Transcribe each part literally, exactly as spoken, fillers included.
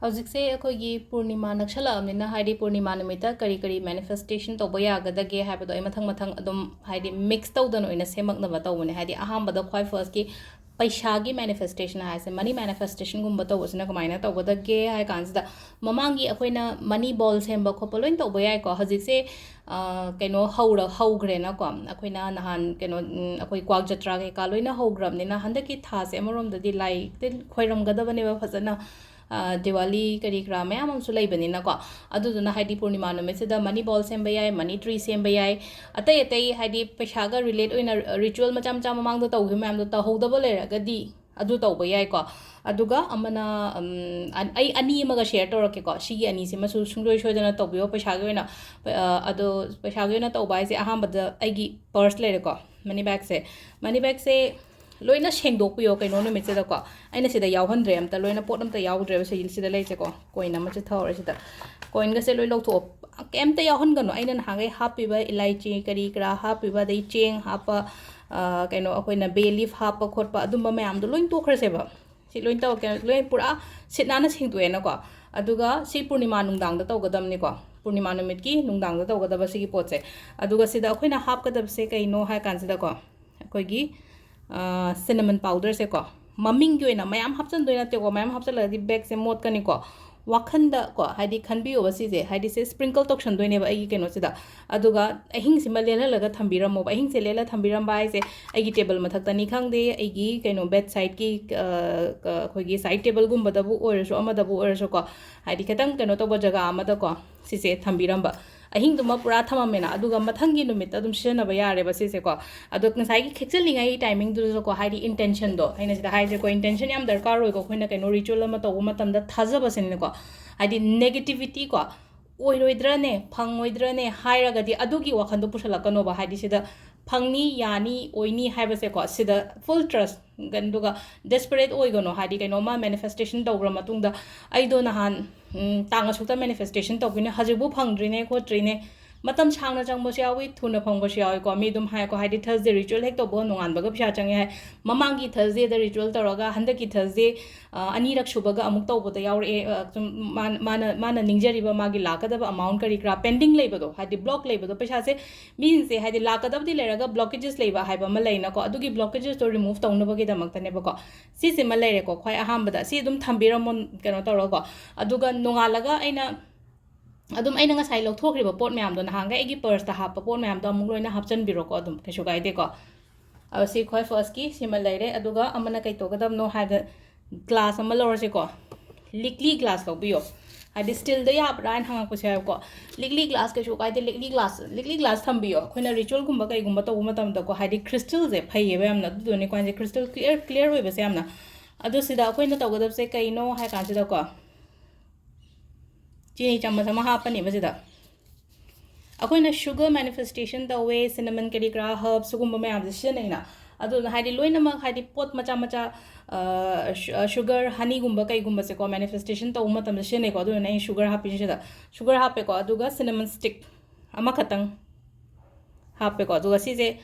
ꯍꯧꯖꯤꯛꯁꯦ ꯑꯩꯈꯣꯏꯒꯤ ꯄꯨꯔꯅꯤꯃꯥ ꯅꯛꯁꯜꯂꯛꯑꯕꯅꯤꯅ, ꯍꯥꯏꯗꯤ ꯄꯨꯔꯅꯤꯃꯥ ꯅꯨꯃꯤꯠꯇ ꯀꯔꯤ ꯀꯔꯤ ꯃꯦꯅꯤꯐꯦꯁꯇꯦꯁꯟ ꯇꯧꯕ ꯌꯥꯒꯗꯒꯦ ꯍꯥꯏꯕꯗꯣ ꯑꯩ ꯃꯊꯪ ꯃꯊꯪ ꯑꯗꯨꯝ, ꯍꯥꯏꯗꯤ, ꯃꯤꯛꯁ ꯇꯧꯗꯅ ꯑꯣꯏꯅ ꯁꯦꯝꯃꯛꯅꯕ ꯇꯧꯕꯅꯦ꯫ ꯍꯥꯏꯗꯤ ꯑꯍꯥꯟꯕꯗ ꯈ꯭ꯋꯥꯏ ꯐꯥꯔꯁꯀꯤ ꯄꯩꯁꯥꯒꯤ ꯃꯦꯅꯤꯐꯦꯁꯇꯦꯁꯟ ꯍꯥꯏꯁꯦ, ꯃꯅꯤ ꯃꯦꯅꯤꯐꯦꯁꯇꯦꯁꯟꯒꯨꯝꯕ ꯇꯧꯕꯁꯤꯅ ꯀꯃꯥꯏꯅ ꯇꯧꯒꯗꯒꯦ ꯍꯥꯏ ꯀꯥꯟꯁꯤꯗ, ꯃꯃꯥꯡꯒꯤ ꯑꯩꯈꯣꯏꯅ ꯃꯅꯤ ꯕꯣꯜ ꯁꯦꯝꯕ ꯈꯣꯠꯄ ꯂꯣꯏꯅ ꯇꯧꯕ ꯌꯥꯏꯀꯣ꯫ ꯍꯧꯖꯤꯛꯁꯦ ꯀꯩꯅꯣ ꯍꯧꯔ ꯍꯧꯈ꯭ꯔꯦꯅꯀꯣ꯫ ꯑꯩꯈꯣꯏꯅ ꯅꯍꯥꯟ ꯀꯩꯅꯣ, ꯑꯩꯈꯣꯏ ꯀ꯭ꯋꯥꯛ ꯖꯇ꯭ꯔꯥ ꯀꯩꯀꯥ ꯂꯣꯏꯅ ꯍꯧꯈ꯭ꯔꯕꯅꯤꯅ, ꯍꯟꯗꯛꯀꯤ ꯊꯥꯁꯦ ꯑꯃꯔꯣꯝꯗꯗꯤ ꯂꯥꯏ ꯇꯤꯟ ꯈꯣꯏꯔꯝꯒꯗꯕꯅꯦꯕ ꯐꯖꯅ꯫ ꯗꯤꯋꯥꯂꯤ ꯀꯔꯤ ꯀꯔꯥ ꯃꯌꯥꯝ ꯑꯃꯁꯨ ꯂꯩꯕꯅꯤꯅꯀꯣ꯫ ꯑꯗꯨꯗꯨꯅ, ꯍꯥꯏꯗꯤ, ꯄꯨꯔꯅꯤꯃꯥ ꯅꯨꯃꯤꯠꯁꯤꯗ ꯃꯅꯤ ꯕꯣꯜ ꯁꯦꯝꯕ ꯌꯥꯏ, ꯃꯅꯤ ꯇ꯭ꯔꯤ ꯁꯦꯝꯕ ꯌꯥꯏ, ꯑꯇꯩ ꯑꯇꯩ, ꯍꯥꯏꯗꯤ, ꯄꯩꯁꯥꯒ ꯔꯤꯂꯦꯠ ꯑꯣꯏꯅ ꯔꯤꯆꯨꯋꯦꯜ ꯃꯆꯥ ꯃꯆꯥ ꯃꯃꯥꯡꯗ ꯇꯧꯈꯤꯕ ꯃꯌꯥꯝꯗꯣ ꯇꯧꯍꯧꯗꯕ ꯂꯩꯔꯒꯗꯤ ꯑꯗꯨ ꯇꯧꯕ ꯌꯥꯏꯀꯣ꯫ ꯑꯗꯨꯒ ꯑꯃꯅ, ꯎꯝ, ꯑꯟ-, ꯑꯩ ꯑꯅꯤ ꯑꯃꯒ ꯁꯤꯌꯔ ꯇꯧꯔꯛꯀꯦꯀꯣ꯫ ꯁꯤꯒꯤ ꯑꯅꯤꯁꯤꯃꯁꯨ ꯁꯨꯡꯁꯣꯏ ꯁꯣꯏꯗꯅ ꯇꯧꯕꯤꯌꯣ ꯄꯩꯁꯥꯒꯤ ꯑꯣꯏꯅ꯫ ꯑ, ꯑꯗꯣ ꯄꯩꯁꯥꯒꯤ ꯑꯣꯏꯅ ꯇꯧꯕ ꯍꯥꯏꯁꯦ, ꯑꯍꯥꯟꯕꯗ ꯑꯩꯒꯤ ꯄꯔꯁ ꯂꯩꯔꯦꯀꯣ, ꯃꯅꯤ ꯕꯦꯒꯁꯦ꯫ ꯃꯅꯤ ꯕꯦꯒꯁꯦ ꯂꯣꯏꯅ ꯁꯦꯡꯗꯣꯛꯄꯤꯌꯣ ꯀꯩꯅꯣ ꯅꯨꯃꯤꯠꯁꯤꯗꯀꯣ꯫ ꯑꯩꯅ ꯁꯤꯗ ꯌꯥꯎꯍꯟꯗ꯭ꯔꯦ ꯑꯝꯇ, ꯂꯣꯏꯅ ꯄꯣꯠ ꯑꯝꯇ ꯌꯥꯎꯗ꯭ꯔꯦꯕ ꯁꯤ-, ꯁꯤꯗ ꯂꯩꯁꯦꯀꯣ꯫ ꯀꯣꯏꯟ ꯑꯃ ꯆꯤꯊꯍꯧꯔꯦ ꯁꯤꯗ꯫ ꯀꯣꯏꯟꯒꯁꯦ ꯂꯣꯏ ꯂꯧꯊꯣꯛꯑꯣ, ꯀꯩꯝꯇ ꯌꯥꯎꯍꯟꯒꯅꯨ꯫ ꯑꯩꯅ ꯅꯍꯥꯟꯈꯩ ꯍꯥꯞꯄꯤꯕ ꯏꯂꯥꯏꯆꯤ ꯀꯔꯤ ꯀꯔꯥ ꯍꯥꯞꯄꯤꯕ, ꯑꯗꯩ ꯆꯦꯡ ꯍꯥꯞꯄ, ꯑ, ꯀꯩꯅꯣ, ꯑꯩꯈꯣꯏꯅ ꯕꯦ ꯂꯤꯐ ꯍꯥꯞꯄ ꯈꯣꯠꯄ ꯑꯗꯨꯝꯕ ꯃꯌꯥꯝꯗꯣ ꯂꯣꯏ ꯇꯣꯛꯈ꯭ꯔꯁꯦꯕ꯫ ꯁꯤ ꯂꯣꯏ ꯇꯧꯔꯛꯀꯦ, ꯂꯣꯏ ꯄꯨꯔꯥ ꯁꯤꯠ ꯅꯥꯟꯅ ꯁꯦꯡꯗꯣꯛꯑꯦꯅꯀꯣ꯫ ꯑꯗꯨꯒ ꯁꯤ ꯄꯨꯔꯅꯤꯃꯥ ꯅꯨꯡꯗꯥꯡꯗ ꯇꯧꯒꯗꯕꯅꯤꯀꯣ꯫ ꯄꯨꯔꯅꯤꯃꯥ ꯅꯨꯃꯤꯠꯀꯤ ꯅꯨꯡꯗꯥꯡꯗ ꯇꯧꯒꯗꯕ ꯁꯤꯒꯤ ꯄꯣꯠꯁꯦ꯫ ꯑꯗꯨꯒ ꯁꯤꯗ ꯑꯩꯈꯣꯏꯅ ꯍꯥꯞꯀꯗꯕꯁꯦ ꯀꯩꯅꯣ ꯍꯥꯏ ꯀꯥꯟꯁꯤꯗꯀꯣ, ꯑꯩꯈꯣꯏꯒꯤ ꯁꯤꯅꯃꯟ ꯄꯥꯎꯗꯔꯁꯦꯀꯣ꯫ ꯃꯃꯤꯡꯒꯤ ꯑꯣꯏꯅ ꯃꯌꯥꯝ ꯍꯥꯞꯆꯤꯟꯗꯣꯏ ꯅꯠꯇꯦꯀꯣ, ꯃꯌꯥꯝ ꯍꯥꯞꯆꯤꯜꯂꯒꯗꯤ ꯕꯦꯒꯁꯦ ꯃꯣꯠꯀꯅꯤꯀꯣ꯫ ꯋꯥꯈꯟꯗ ꯀꯣ, ꯍꯥꯏꯗꯤ, ꯈꯟꯕꯤꯌꯣꯕ ꯁꯤꯁꯦ, ꯍꯥꯏꯗꯤ, ꯁꯤ ꯁ꯭ꯄ꯭ꯔꯤꯡꯀꯜ ꯇꯧꯁꯟꯗꯣꯏꯅꯦꯕ ꯑꯩꯒꯤ ꯀꯩꯅꯣꯁꯤꯗ꯫ ꯑꯗꯨꯒ ꯑꯍꯤꯡꯁꯤꯃ ꯂꯦꯜꯍꯜꯂꯒ ꯊꯝꯕꯤꯔꯝꯃꯣꯕ꯫ ꯑꯍꯤꯡꯁꯦ ꯂꯦꯜꯂ ꯊꯝꯕꯤꯔꯝꯕ ꯍꯥꯏꯁꯦ, ꯑꯩꯒꯤ ꯇꯦꯕꯜ ꯃꯊꯛꯇꯅꯤ ꯈꯪꯗꯦ, ꯑꯩꯒꯤ ꯀꯩꯅꯣ, ꯕꯦꯗ ꯁꯥꯏꯗꯀꯤ, ꯑ, ꯀ-, ꯑꯩꯈꯣꯏꯒꯤ ꯁꯥꯏꯗ ꯇꯦꯕꯜꯒꯨꯝꯕꯗꯕꯨ ꯑꯣꯏꯔꯁꯨ, ꯑꯃꯗꯕꯨ ꯑꯣꯏꯔꯁꯨꯀꯣ, ꯍꯥꯏꯗꯤ, ꯈꯤꯇꯪ ꯀꯩꯅꯣ ꯇꯧꯕ ꯖꯒꯥ ꯑꯃꯗꯀꯣ ꯁꯤꯁꯦ ꯊꯝꯕꯤꯔꯝꯕ꯫ ꯑꯍꯤꯡꯗꯨꯃ ꯄꯨꯔꯥ ꯊꯝꯃꯝꯃꯦꯅ, ꯑꯗꯨꯒ ꯃꯊꯪꯒꯤ ꯅꯨꯃꯤꯠꯇ ꯑꯗꯨꯝ ꯁꯤꯖꯤꯟꯅꯕ ꯌꯥꯔꯦꯕ ꯁꯤꯁꯦꯀꯣ꯫ ꯑꯗꯣ ꯉꯁꯥꯏꯒꯤ ꯈꯤꯛꯆꯜꯂꯤꯉꯩ ꯇꯥꯏꯃꯤꯡꯗꯨꯗꯁꯨꯀꯣ, ꯍꯥꯏꯗꯤ, ꯏꯟꯇꯦꯟꯁꯟꯗꯣ, ꯑꯩꯅ ꯁꯤꯗ ꯍꯥꯏꯁꯦꯀꯣ, ꯏꯟꯇꯦꯟꯁꯟ ꯌꯥꯝ ꯗꯔꯀꯥꯔ ꯑꯣꯏꯀꯣ꯫ ꯑꯩꯈꯣꯏꯅ ꯀꯩꯅꯣ, ꯔꯤꯆꯨꯋꯦꯜ ꯑꯃ ꯇꯧꯕ ꯃꯇꯝꯗ ꯊꯥꯖꯕꯁꯤꯅꯀꯣ, ꯍꯥꯏꯗꯤ, ꯅꯦꯒꯦꯇꯤꯚꯤꯇꯤ ꯀꯣ, "ꯑꯣꯏꯔꯣꯏꯗ꯭ꯔꯅꯦ, ꯐꯪꯉꯣꯏꯗ꯭ꯔꯅꯦ" ꯍꯥꯏꯔꯒꯗꯤ ꯑꯗꯨꯒꯤ ꯋꯥꯈꯟꯗꯣ ꯄꯨꯁꯜꯂꯛꯀꯅꯣꯕ꯫ ꯍꯥꯏꯗꯤ, ꯁꯤꯗ ꯐꯪꯅꯤ, ꯌꯥꯅꯤ, ꯑꯣꯏꯅꯤ ꯍꯥꯏꯕꯁꯦꯀꯣ, ꯁꯤꯗ ꯐꯨꯜ ꯇ꯭ꯔꯁ, ꯑꯗꯨꯒ ꯗꯦꯁꯄꯔꯦꯠ ꯑꯣꯏꯒꯅꯣ꯫ ꯍꯥꯏꯗꯤ, ꯀꯩꯅꯣꯝꯃ ꯃꯦꯅꯤꯐꯦꯁꯇꯦꯁꯟ ꯇꯧꯈ꯭ꯔ ꯃꯇꯨꯡꯗ, "ꯑꯩꯗꯣ ꯅꯍꯥꯟ, ꯎꯝ, ꯇꯥꯡ ꯑꯁꯨꯛꯇ ꯃꯦꯅꯤꯐꯦꯁꯇꯦꯁꯟ ꯇꯧꯈꯤꯅꯦ, ꯍꯧꯖꯤꯛꯐꯥꯎ ꯐꯪꯗ꯭ꯔꯤꯅꯦ ꯈꯣꯠꯇ꯭ꯔꯤꯅꯦ", ꯃꯇꯝ ꯁꯥꯡꯅ ꯆꯪꯕꯁꯨ ꯌꯥꯎꯏ, ꯊꯨꯅ ꯐꯪꯕꯁꯨ ꯌꯥꯎꯏꯀꯣ꯫ ꯃꯤ ꯑꯗꯨꯝ ꯍꯥꯏꯀꯣ, ꯍꯥꯏꯗꯤ Thursday ritual ꯍꯦꯛ ꯇꯧꯕꯒ ꯅꯣꯡꯉꯥꯟꯕꯒ ꯄꯩꯁꯥ ꯆꯪꯉꯦ ꯍꯥꯏ꯫ ꯃꯃꯥꯡꯒꯤ Thursdayꯗ ritual ꯇꯧꯔꯒ ꯍꯟꯗꯛꯀꯤ Thursday, ꯑ, ꯑꯅꯤꯔꯛ ꯁꯨꯕꯒ ꯑꯃꯨꯛ ꯇꯧꯕꯗ ꯌꯥꯎꯔꯛꯑꯦ꯫ ꯑ, ꯁꯨꯝ ꯃꯥꯅ, ꯃꯥꯅ, ꯃꯥꯅ ꯅꯤꯡꯖꯔꯤꯕ ꯃꯥꯒꯤ ꯂꯥꯛꯀꯗꯕ amount ꯀꯔꯤ ꯀꯔꯥ pending ꯂꯩꯕꯗꯣ, ꯍꯥꯏꯗꯤ block ꯂꯩꯕꯗꯣ, ꯄꯩꯁꯥꯁꯦ ꯃꯤꯁꯤꯡꯁꯦ ꯍꯥꯏꯗꯤ ꯂꯥꯛꯀꯗꯕꯗꯤ ꯂꯩꯔꯒ blockages ꯂꯩꯕ ꯍꯥꯏꯕ ꯑꯃ ꯂꯩꯅꯀꯣ꯫ ꯑꯗꯨꯒꯤ blockagesꯇꯣ remove ꯇꯧꯅꯕꯒꯤꯗꯃꯛꯇꯅꯦꯕꯀꯣ꯫ ꯁꯤꯁꯤꯃ ꯂꯩꯔꯦꯀꯣ, ꯈ꯭ꯋꯥꯏ ꯑꯍꯥꯟꯕꯗ꯫ ꯁꯤ ꯑꯗꯨꯝ ꯊꯝꯕꯤꯔꯝꯃꯣ, ꯀꯩꯅꯣ ꯇꯧꯔꯒꯀꯣ꯫ ꯑꯗꯨꯒ ꯅꯣꯡꯉꯥꯜꯂꯒ ꯑꯩꯅ ꯑꯗꯨꯝ ꯑꯩꯅ ꯉꯁꯥꯏ ꯂꯧꯊꯣꯛꯈ꯭ꯔꯤꯕ ꯄꯣꯠ ꯃꯌꯥꯝꯗꯣ, ꯅꯍꯥꯟꯒꯩ ꯑꯩꯒꯤ purseꯇ ꯍꯥꯞꯄ ꯄꯣꯠ ꯃꯌꯥꯝꯗꯣ ꯑꯃꯨꯛ ꯂꯣꯏꯅ ꯍꯥꯞꯆꯤꯟꯕꯤꯔꯣꯀꯣ, ꯑꯗꯨꯝ ꯀꯩꯁꯨ ꯀꯥꯏꯗꯦꯀꯣ꯫ ꯑꯗꯣ ꯁꯤ ꯈ꯭ꯋꯥꯏ firstꯀꯤ ꯁꯤꯃ ꯂꯩꯔꯦ꯫ ꯑꯗꯨꯒ ꯑꯃꯅ ꯀꯩ ꯇꯧꯒꯗꯕꯅꯣ ꯍꯥꯏꯕꯗ, glass ꯑꯃ ꯂꯧꯔꯁꯤꯀꯣ, ꯂꯤꯛꯂꯤ glass ꯂꯧꯕꯤꯌꯣ꯫ ꯍꯥꯏꯗꯤ steelꯗ ꯌꯥꯕ꯭ꯔꯥ ꯍꯥꯏꯅ ꯍꯪꯉꯛꯄꯁꯨ ꯌꯥꯎꯋꯦꯕꯀꯣ꯫ ꯂꯤꯛꯂꯤ glass ꯀꯩꯁꯨ ꯀꯥꯏꯗꯦ, ꯂꯤꯛꯂꯤ glass, ꯂꯤꯛꯂꯤ glass ꯊꯝꯕꯤꯌꯣ꯫ ꯑꯩꯈꯣꯏꯅ ritualꯒꯨꯝꯕ ꯀꯩꯒꯨꯝꯕ ꯇꯧꯕ ꯃꯇꯝꯗꯀꯣ, ꯍꯥꯏꯗꯤ crystalꯁꯦ ꯐꯩꯌꯦꯕ ꯌꯥꯝꯅ, ꯑꯗꯨꯗꯨꯅꯤꯀꯣ ꯍꯥꯏꯁꯦ, crystal clear, clear ꯑꯣꯏꯕꯁꯦ ꯌꯥꯝꯅ꯫ ꯑꯗꯣ ꯁꯤꯗ ꯑꯩꯈꯣꯏꯅ ꯇꯧꯒꯗꯕꯁꯦ ꯀꯩꯅꯣ ꯍꯥꯏ ꯀꯥꯟꯁꯤꯗꯀꯣ, ꯆꯤꯅꯤ ꯆꯥꯃꯁ ꯑꯃ ꯍꯥꯞꯄꯅꯦꯕ ꯁꯤꯗ꯫ ꯑꯩꯈꯣꯏꯅ sugar manifestation ꯇꯧꯋꯦ, cinnamon ꯀꯔꯤ ꯀꯔꯥ herbs ꯁꯤꯒꯨꯝꯕ ꯃꯌꯥꯝꯁꯦ ꯁꯤꯖꯤꯟꯅꯩꯅ꯫ ꯑꯗꯨꯅ ꯍꯥꯏꯗꯤ ꯂꯣꯏꯅꯃꯛ ꯍꯥꯏꯗꯤ ꯄꯣꯠ ꯃꯆꯥ ꯃꯆꯥ, ꯑ, ꯁꯨ-, ꯑ, sugar, honeyꯒꯨꯝꯕ ꯀꯩꯒꯨꯝꯕꯁꯦꯀꯣ, manifestation ꯇꯧꯕ ꯃꯇꯝꯗ ꯁꯤꯖꯤꯟꯅꯩꯀꯣ꯫ ꯑꯗꯨꯅ ꯑꯩꯅ sugar ꯍꯥꯞꯄꯤꯁꯤꯗ, sugar ꯍꯥꯞꯄꯦꯀꯣ, ꯑꯗꯨꯒ cinnamon stick ꯑꯃꯈꯛꯇꯪ ꯍꯥꯞꯄꯦꯀꯣ꯫ ꯑꯗꯨꯒ ꯁꯤꯁꯦ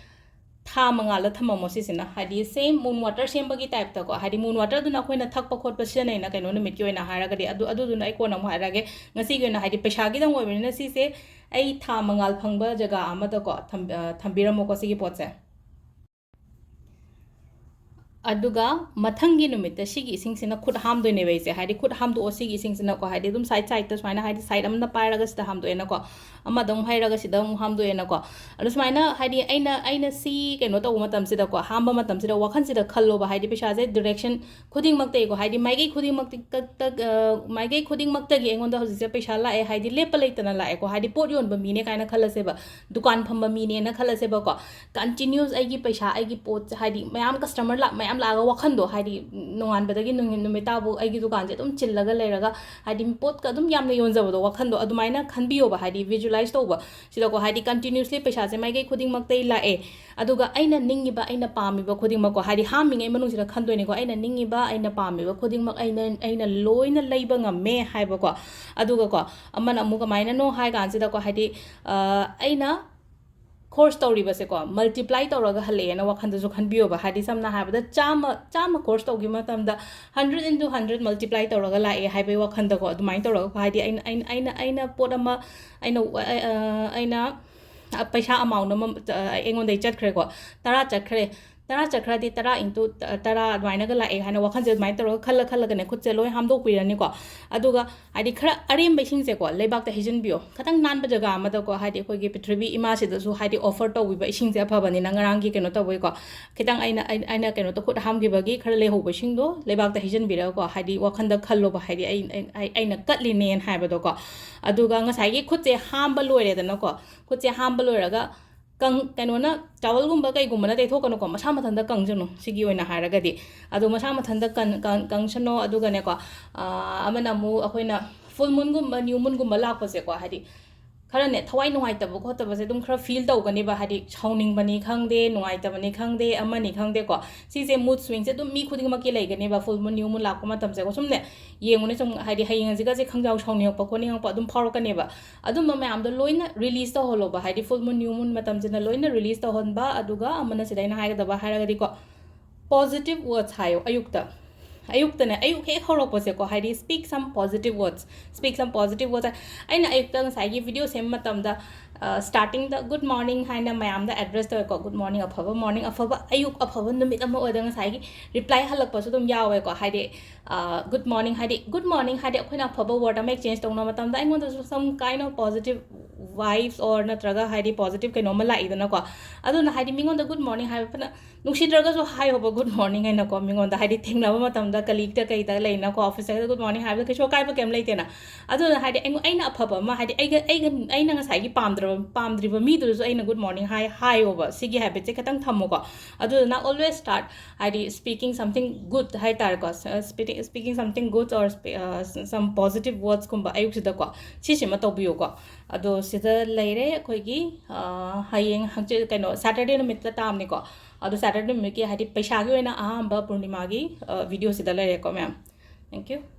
ꯊꯥ ꯃꯉꯥꯜꯗ ꯊꯝꯃꯝꯃꯣ ꯁꯤꯁꯤꯅ, ꯍꯥꯏꯗꯤ same moon water ꯁꯦꯝꯕꯒꯤ typeꯇꯀꯣ, ꯍꯥꯏꯗꯤ moon waterꯗꯨꯅ ꯑꯩꯈꯣꯏꯅ ꯊꯛꯄ ꯈꯣꯠꯄ ꯁꯤꯖꯤꯟꯅꯩꯅ, ꯀꯩꯅꯣ ꯅꯨꯃꯤꯠꯀꯤ ꯑꯣꯏꯅ ꯍꯥꯏꯔꯒꯗꯤ꯫ ꯑꯗꯨ, ꯑꯗꯨꯗꯨꯅ ꯑꯩ ꯀꯣꯟꯅ ꯑꯃꯨꯛ ꯍꯥꯏꯔꯛꯑꯒꯦ꯫ ꯉꯁꯤꯒꯤ ꯑꯣꯏꯅ ꯍꯥꯏꯗꯤ ꯄꯩꯁꯥꯒꯤꯗꯪ ꯑꯣꯏꯕꯅꯤꯅ ꯁꯤꯁꯦ ꯑꯩ ꯊꯥ ꯃꯉꯥꯜ ꯐꯪꯕ ꯖꯒꯥ ꯑꯃꯗꯀꯣ ꯊꯝ-, ꯑ, ꯊꯝꯕꯤꯔꯝꯃꯣꯀꯣ ꯁꯤꯒꯤ ꯄꯣꯠꯁꯦ꯫ ꯑꯗꯨꯒ ꯃꯊꯪꯒꯤ ꯅꯨꯃꯤꯠꯇ ꯁꯤꯒꯤ ꯏꯁꯤꯡꯁꯤꯅ ꯈꯨꯠ ꯍꯥꯝꯗꯣꯏꯅꯦꯕ ꯑꯩꯁꯦ꯫ ꯍꯥꯏꯗꯤ ꯈꯨꯠ ꯍꯥꯝꯗꯣꯛꯑꯣ ꯁꯤꯒꯤ ꯏꯁꯤꯡꯁꯤꯅꯀꯣ꯫ ꯍꯥꯏꯗꯤ ꯑꯗꯨꯝ side sideꯇ ꯁꯨꯃꯥꯏꯅ, ꯍꯥꯏꯗꯤ side ꯑꯃꯅ ꯄꯥꯏꯔꯒ ꯁꯤꯗ ꯍꯥꯝꯗꯣꯛꯑꯦꯅꯀꯣ, ꯑꯃꯗ ꯑꯃꯨꯛ ꯍꯩꯔꯒ ꯁꯤꯗ ꯑꯃꯨꯛ ꯍꯥꯝꯗꯣꯛꯑꯦꯅꯀꯣ꯫ ꯑꯗꯣ ꯁꯨꯃꯥꯏꯅ ꯍꯥꯏꯗꯤ ꯑꯩꯅ, ꯑꯩꯅ ꯁꯤ ꯀꯩꯅꯣ ꯇꯧꯕ ꯃꯇꯝꯁꯤꯗꯀꯣ, ꯍꯥꯝꯕ ꯃꯇꯝꯁꯤꯗ ꯋꯥꯈꯜꯁꯤꯗ ꯈꯜꯂꯣꯕ, ꯍꯥꯏꯗꯤ ꯄꯩꯁꯥꯁꯦ direction ꯈꯨꯗꯤꯡꯃꯛꯇꯒꯤꯀꯣ, ꯍꯥꯏꯗꯤ ꯃꯥꯏꯀꯩ ꯈꯨꯗꯤꯡꯃꯛꯇ, ꯇ-, ꯑ, ꯃꯥꯏꯀꯩ ꯈꯨꯗꯤꯡꯃꯛꯇꯒꯤ ꯑꯩꯉꯣꯟꯗ ꯍꯧꯖꯤꯛꯁꯦ ꯄꯩꯁꯥ ꯂꯥꯛꯑꯦ, ꯍꯥꯏꯗꯤ ꯂꯦꯞꯄ ꯂꯩꯇꯅ ꯂꯥꯛꯑꯦꯀꯣ꯫ ꯍꯥꯏꯗꯤ ꯄꯣꯠ ꯌꯣꯟꯕ ꯃꯤꯅꯦ ꯀꯥꯏꯅ ꯈꯜꯂꯁꯦꯕ, ꯗꯨꯀꯥꯟ ꯐꯝꯕ ꯃꯤꯅꯦꯅ ꯈꯜꯂꯁꯦꯕꯀꯣ꯫ Continuous ꯑꯩꯒꯤ ꯄꯩꯁꯥ, ꯑꯩꯒꯤ ꯄꯣꯠꯁꯦ, ꯍꯥꯏꯗꯤ ꯃꯌꯥꯝ customer ꯂꯥꯛ-, ꯃꯌꯥꯝ ꯂꯥꯛꯑꯒ ꯋꯥꯈꯟꯗꯣ, ꯍꯥꯏꯗꯤ, ꯅꯣꯡꯉꯥꯟꯕꯗꯒꯤ ꯅꯨꯡ-, ꯅꯨꯃꯤꯠ ꯇꯥꯕꯨ ꯑꯩꯒꯤ ꯗꯨꯀꯥꯟꯁꯦ ꯑꯗꯨꯝ ꯆꯤꯜꯂꯒ ꯂꯩꯔꯒ, ꯍꯥꯏꯗꯤ, ꯄꯣꯠꯀ ꯑꯗꯨꯝ ꯌꯥꯝꯅ ꯌꯣꯟꯖꯕꯗꯣ, ꯋꯥꯈꯟꯗꯣ ꯑꯗꯨꯃꯥꯏꯅ ꯈꯟꯕꯤꯌꯣꯕ, ꯍꯥꯏꯗꯤ, visualize ꯇꯧꯕ꯫ ꯁꯤꯗꯀꯣ, ꯍꯥꯏꯗꯤ, continuously ꯄꯩꯁꯥꯁꯦ ꯃꯥꯏꯀꯩ ꯈꯨꯗꯤꯡꯃꯛꯇꯩ ꯂꯥꯛꯑꯦ, ꯑꯗꯨꯒ ꯑꯩꯅ ꯅꯤꯡꯉꯤꯕ, ꯑꯩꯅ ꯄꯥꯝꯃꯤꯕ ꯈꯨꯗꯤꯡꯃꯛꯀꯣ, ꯍꯥꯏꯗꯤ, ꯍꯥꯝꯃꯤꯉꯩ ꯃꯅꯨꯡꯁꯤꯗ ꯈꯟꯗꯣꯏꯅꯦꯀꯣ, ꯑꯩꯅ ꯅꯤꯡꯉꯤꯕ, ꯑꯩꯅ ꯄꯥꯝꯃꯤꯕ ꯈꯨꯗꯤꯡꯃꯛ ꯑꯩꯅ, ꯑꯩꯅ ꯂꯣꯏꯅ ꯂꯩꯕ ꯉꯝꯃꯦ ꯍꯥꯏꯕꯀꯣ꯫ ꯑꯗꯨꯒꯀꯣ, ꯑꯃꯅ ꯑꯃꯨꯛ ꯀꯃꯥꯏꯅꯅꯣ ꯍꯥꯏ ꯀꯥꯟꯁꯤꯗꯀꯣ, ꯍꯥꯏꯗꯤ, ꯑ, ꯑꯩꯅ ꯈꯣꯔꯁ ꯇꯧꯔꯤꯕꯁꯦꯀꯣ, multiply ꯇꯧꯔꯒ ꯍꯜꯂꯛꯑꯦꯅ ꯋꯥꯈꯟꯗꯁꯨ ꯈꯟꯕꯤꯌꯣꯕ꯫ ꯍꯥꯏꯗꯤ, ꯁꯝꯅ ꯍꯥꯏꯔꯕꯗ, ꯆꯥꯝꯃ, ꯆꯥꯝꯃ ꯈꯣꯔꯁ ꯇꯧꯈꯤꯕ ꯃꯇꯝꯗ, hundred into hundred multiply ꯇꯧꯔꯒ ꯂꯥꯛꯑꯦ ꯍꯥꯏꯕꯒꯤ ꯋꯥꯈꯟꯗꯀꯣ, ꯑꯗꯨꯃꯥꯏꯅ ꯇꯧꯔꯒ, ꯍꯥꯏꯗꯤ, ꯑꯩꯅ, ꯑꯩꯅ, ꯑꯩꯅ, ꯑꯩꯅ ꯄꯣꯠ ꯑꯃ, ꯑꯩꯅ, ꯑ, ꯑ, ꯑꯩꯅ ꯄꯩꯁꯥ amount ꯑꯃ, ꯑ, ꯑꯩꯉꯣꯟꯗꯒꯤ ꯆꯠꯈ꯭ꯔꯦꯀꯣ, ꯇꯔꯥ ꯆꯠꯈ꯭ꯔꯦ, ꯇꯔꯥ ꯆꯠꯈ꯭ꯔꯗꯤ, ꯇꯔꯥ into ꯇꯔꯥ ꯑꯗꯨꯃꯥꯏꯅꯒ ꯂꯥꯛꯑꯦ ꯍꯥꯏꯅ ꯋꯥꯈꯜꯁꯦ ꯑꯗꯨꯃꯥꯏꯅ ꯇꯧꯔꯒ ꯈꯜꯂ ꯈꯜꯂꯒꯅꯦ, ꯈꯨꯠꯁꯦ ꯂꯣꯏ ꯍꯥꯝꯗꯣꯛꯄꯤꯔꯅꯤꯀꯣ꯫ ꯑꯗꯨꯒ, ꯍꯥꯏꯗꯤ, ꯈꯔ ꯑꯔꯦꯝꯕ ꯏꯁꯤꯡꯁꯦꯀꯣ, ꯂꯩꯕꯥꯛꯇ ꯍꯩꯖꯤꯟꯕꯤꯌꯣ꯫ ꯈꯤꯇꯪ ꯅꯥꯟꯕ ꯖꯒꯥ ꯑꯃꯗꯀꯣ, ꯍꯥꯏꯗꯤ, ꯑꯩꯈꯣꯏꯒꯤ ꯄ꯭ꯔꯤꯊꯤꯕꯤ ꯏꯃꯥꯁꯤꯗꯁꯨ, ꯍꯥꯏꯗꯤ, offer ꯇꯧꯕꯤꯕ ꯏꯁꯤꯡꯁꯦ ꯑꯐꯕꯅꯤꯅ, ꯉꯔꯥꯡꯒꯤ ꯀꯩꯅꯣ ꯇꯧꯕꯒꯤꯀꯣ, ꯈꯤꯇꯪ ꯑꯩꯅ, ꯑꯩ-, ꯑꯩꯅ ꯀꯩꯅꯣ ꯇꯧ-, ꯈꯨꯠ ꯍꯥꯝꯈꯤꯕꯒꯤ ꯈꯔ ꯂꯩꯍꯧꯕ ꯏꯁꯤꯡꯗꯣ ꯂꯩꯕꯥꯛꯇ ꯍꯩꯖꯤꯟꯕꯤꯔꯒꯀꯣ, ꯍꯥꯏꯗꯤ, ꯋꯥꯈꯟꯗ ꯈꯜꯂꯣꯕ, ꯍꯥꯏꯗꯤ, ꯑꯩ, ꯑꯩ, ꯑꯩ, ꯑꯩꯅ ꯀꯠꯂꯤꯅꯦꯅ ꯍꯥꯏꯕꯗꯣꯀꯣ꯫ ꯑꯗꯨꯒ ꯉꯁꯥꯏꯒꯤ ꯈꯨꯠꯁꯦ ꯍꯥꯝꯕ ꯂꯣꯏꯔꯦꯗꯅꯀꯣ, ꯈꯨꯠꯁꯦ ꯍꯥꯝꯕ ꯂꯣꯏꯔꯒ ꯀꯪ-, ꯀꯩꯅꯣꯅ, towelꯒꯨꯝꯕ ꯀꯩꯒꯨꯝꯕꯅ ꯇꯩꯊꯣꯛꯀꯅꯨꯀꯣ, ꯃꯁꯥ ꯃꯊꯟꯇ ꯀꯪꯖꯅꯨ꯫ ꯁꯤꯒꯤ ꯑꯣꯏꯅ ꯍꯥꯏꯔꯒꯗꯤ, ꯑꯗꯣ ꯃꯁꯥ ꯃꯊꯟꯇ ꯀꯪ-, ꯀꯪ-, ꯀꯪꯁꯅꯣ꯫ ꯑꯗꯨꯒꯅꯦꯀꯣ, ꯑꯥ, ꯑꯃꯅ ꯑꯃꯨꯛ ꯑꯩꯈꯣꯏꯅ full moonꯒꯨꯝꯕ, new moonꯒꯨꯝꯕ ꯂꯥꯛꯄꯁꯦꯀꯣ, ꯍꯥꯏꯗꯤ, ꯈꯔꯅꯦ, ꯊꯋꯥꯏ ꯅꯨꯡꯉꯥꯏꯇꯕ ꯈꯣꯠꯇꯕꯁꯦ ꯑꯗꯨꯝ ꯈꯔ feel ꯇꯧꯒꯅꯦꯕ, ꯍꯥꯏꯗꯤ, ꯁꯥꯎꯅꯤꯡꯕꯅꯤ ꯈꯪꯗꯦ, ꯅꯨꯡꯉꯥꯏꯇꯕꯅꯤ ꯈꯪꯗꯦ, ꯑꯃꯅꯤ ꯈꯪꯗꯦꯀꯣ꯫ ꯁꯤꯁꯦ mood swingꯁꯦ ꯑꯗꯨꯝ ꯃꯤ ꯈꯨꯗꯤꯡꯃꯛꯀꯤ ꯂꯩꯒꯅꯦꯕ, full moon, new moon ꯂꯥꯛꯄ ꯃꯇꯝꯁꯦꯀꯣ꯫ ꯁꯨꯝꯅꯦ, ꯌꯦꯡꯉꯨꯅꯦ, ꯁꯨꯝ, ꯍꯥꯏꯗꯤ, ꯍꯌꯦꯡ ꯍꯧꯖꯤꯛꯀꯁꯦ ꯈꯪꯖꯥꯎ ꯁꯥꯎꯅꯤꯡꯉꯛꯄ ꯈꯣꯠꯅꯤꯡꯉꯛꯄ ꯑꯗꯨꯝ ꯐꯥꯎꯔꯛꯀꯅꯦꯕ꯫ ꯑꯗꯨꯝꯕ ꯃꯌꯥꯝꯗꯣ ꯂꯣꯏꯅ release ꯇꯧꯍꯜꯂꯣꯕ, ꯍꯥꯏꯗꯤ, full moon, new moon ꯃꯇꯝꯁꯤꯅ ꯂꯣꯏꯅ release ꯇꯧꯍꯟꯕ꯫ ꯑꯗꯨꯒ ꯑꯃꯅ ꯁꯤꯗ ꯑꯩꯅ ꯍꯥꯏꯒꯗꯕ ꯍꯥꯏꯔꯒꯗꯤꯀꯣ, positive words ꯍꯥꯏꯌꯣ ꯑꯌꯨꯛꯇ꯫ ꯑꯌꯨꯛꯇꯅꯦ, ꯑꯌꯨꯛ ꯍꯦꯛ ꯍꯧꯔꯛꯄꯁꯦꯀꯣ, ꯍꯥꯏꯗꯤ, speak some positive words, speak some positive words꯫ ꯑꯩꯅ ꯑꯌꯨꯛꯇ ꯉꯁꯥꯏꯒꯤ video ꯁꯦꯝꯕ ꯃꯇꯝꯗ, ꯑ, startingꯗ good morning ꯍꯥꯏꯅ ꯃꯌꯥꯝꯗ address ꯇꯧꯋꯦꯀꯣ, good morning, ꯑꯐꯕ morning, ꯑꯐꯕ ꯑꯌꯨꯛ, ꯑꯐꯕ ꯅꯨꯃꯤꯠ ꯑꯃ ꯑꯣꯏꯗ ꯉꯁꯥꯏꯒꯤ reply ꯍꯜꯂꯛꯄꯁꯨ ꯑꯗꯨꯝ ꯌꯥꯎꯋꯦꯀꯣ, ꯍꯥꯏꯗꯤ, ꯑ, good morning ꯍꯥꯏꯗꯤ, good morning ꯍꯥꯏꯗꯤ ꯑꯩꯈꯣꯏꯅ ꯑꯐꯕ word ꯑꯃ exchange ꯇꯧꯅꯕ ꯃꯇꯝꯗ ꯑꯩꯉꯣꯟꯗꯁꯨ some kind of positive vibes or ꯅꯠꯇ꯭ꯔꯒ, ꯍꯥꯏꯗꯤ, positive ꯀꯩꯅꯣꯝꯃ ꯂꯥꯛꯏꯗꯅꯀꯣ꯫ ꯑꯗꯨꯅ, ꯍꯥꯏꯗꯤ, ꯃꯤꯉꯣꯟꯗ good morning ꯍꯥꯏꯕ ꯐꯅ ꯅꯨꯡꯁꯤꯗ꯭ꯔꯒꯁꯨ ꯍꯥꯏꯌꯣꯕ good morning ꯍꯥꯏꯅꯀꯣ, ꯃꯤꯉꯣꯟꯗ, ꯍꯥꯏꯗꯤ, ꯊꯦꯡꯅꯕ ꯃꯇꯝꯗ colleagueꯇ ꯀꯩꯗ ꯂꯩꯅꯀꯣ, officeꯇꯒ good morning ꯍꯥꯏꯕꯗ ꯀꯩꯁꯨ ꯑꯀꯥꯏꯕ ꯀꯩꯝ ꯂꯩꯇꯦꯅ꯫ ꯑꯗꯨꯅ, ꯍꯥꯏꯗꯤ, ꯑꯩꯉꯣ-, ꯑꯩꯅ ꯑꯐꯕ ꯑꯃ, ꯍꯥꯏꯗꯤ, ꯑꯩꯒ, ꯑꯩꯒ, ꯑꯩꯅ ꯉꯁꯥꯏꯒꯤ ꯄꯥꯝꯗ꯭ꯔꯕ ꯄꯥꯝꯗ꯭ꯔꯤꯕ ꯃꯤꯗꯨꯗꯁꯨ ꯑꯩꯅ good morning ꯍꯥꯏ ꯍꯥꯏꯌꯣꯕ꯫ ꯁꯤꯒꯤ ꯍꯦꯕꯤꯠꯁꯦ ꯈꯤꯇꯪ ꯊꯝꯃꯨꯀꯣ꯫ ꯑꯗꯨꯗꯨꯅ always start ꯍꯥꯏꯗꯤ speaking something good ꯍꯥꯏ ꯇꯥꯔꯦꯀꯣ꯫ Speaking something good or some positive wordsꯀꯨꯝꯕ ꯑꯌꯨꯛꯁꯤꯗꯀꯣ꯫ ꯁꯤꯁꯤꯃ ꯇꯧꯕꯤꯌꯨꯀꯣ꯫ ꯑꯗꯣ ꯁꯤꯗ ꯂꯩꯔꯦ ꯑꯩꯈꯣꯏꯒꯤ ꯍꯌꯦꯡ ꯍꯪꯆꯤꯠ ꯀꯩꯅꯣ Saturday ꯅꯨꯃꯤꯠꯇ ꯇꯥꯕꯅꯤꯀꯣ꯫ ꯑꯗꯣ Saturday ꯅꯨꯃꯤꯠꯀꯤ ꯍꯥꯏꯗꯤ ꯄꯩꯁꯥꯒꯤ ꯑꯣꯏꯅ ꯑꯍꯥꯟꯕ ꯄꯨꯔꯅꯤꯃꯥꯒꯤ videoꯁꯤꯗ ꯂꯩꯔꯦꯀꯣ ꯃꯌꯥꯝ꯫ Thank you꯫